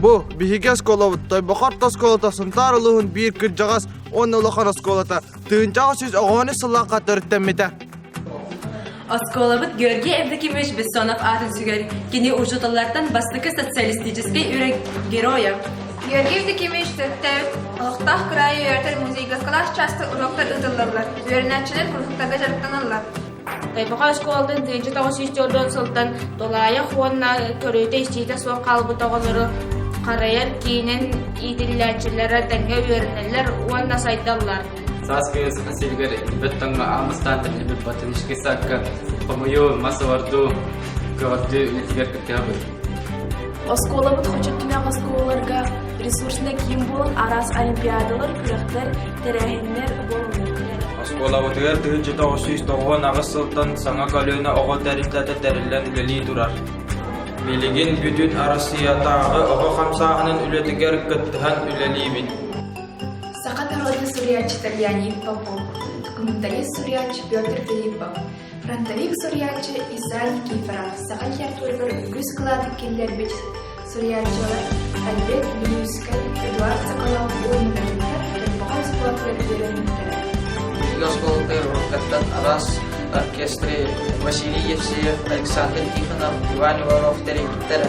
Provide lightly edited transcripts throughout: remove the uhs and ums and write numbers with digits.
Бу биһиги оскуолабыт Тойбохо орто оскуолата Сунтаар улууһун биир кырдьаҕас уонна улахан оскуолата тыһыынчаҕа 110 сыллаахха төрүттэммитэ. Оскуолабыт Георгий Евдокимович Бессонов аатын сүгэр кини учууталлартан бастакы социалистическай үлэ геройа. Георгий Евдокимович төрүттээбит олохтоох кыраайы үөрэтэр музейга кылаас чааста уруоктар ыытыллаллар, үөрэнээччилэр куруһуктарга дьарыктаналлар. Тайбаха оскуолатын 1904 сылтан тулаайах уонна көрүүтэ-истиитэ суох хаалбыт оҕолору харайар киинин иитиллээччилэрэ тэҥҥэ үөрэнэллэр уонна сайдаллар. Саас кыыс сиригэр ирбэт тоҥҥо аамыстаан тэриллибит ботаническай саакка хомуйуу, мас олордуу, көҕөрдүү үлэтигэр кыттыһабыт. Оскуолабыт хочоттунах оскуолаларга ресурснай киин буолан араас олимпиадалар, күрэхтэр, тэрээһиннэр буолаллар. Оскуолабытыгар 1998 сылтан саҥа көлүөнэ оҕо тэрилтэтэ тэриллэн үлэлии турар. Билигин бүтүн Арассыыйатааҕы оҕо хамсааһынын үлэтигэр кыттыһан үлэлиибит. Саха норуотун суруйааччыта Леонид Попов, документалист суруйааччы Петр Филиппов, фронтовик суруйааччы Исай Никифоров саха литературыгар үгүс кылааты киллэрбит суруйааччылар Альберт Бүлүүйүскэй, Эдуард Соколов уонна Тойбохой оскуолатыгар үөрэммиттэрэ. Биһиги оскуолатыгар уруккаттан араас оркестры Василий Евсеев, Александр Тихонов, Иван Иванов тэрийбиттэрэ.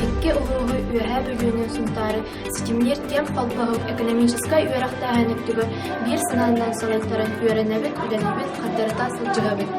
Икки улууһу Үөһээ Бүлүүнү Сунтаары ситимниир тиэм холбоһук экономическай үөрэхтээһин өттүгэр биир санааннан салайтаран үөрэнэбит, үлэлиибит, хардарыта сылдьыһабыт.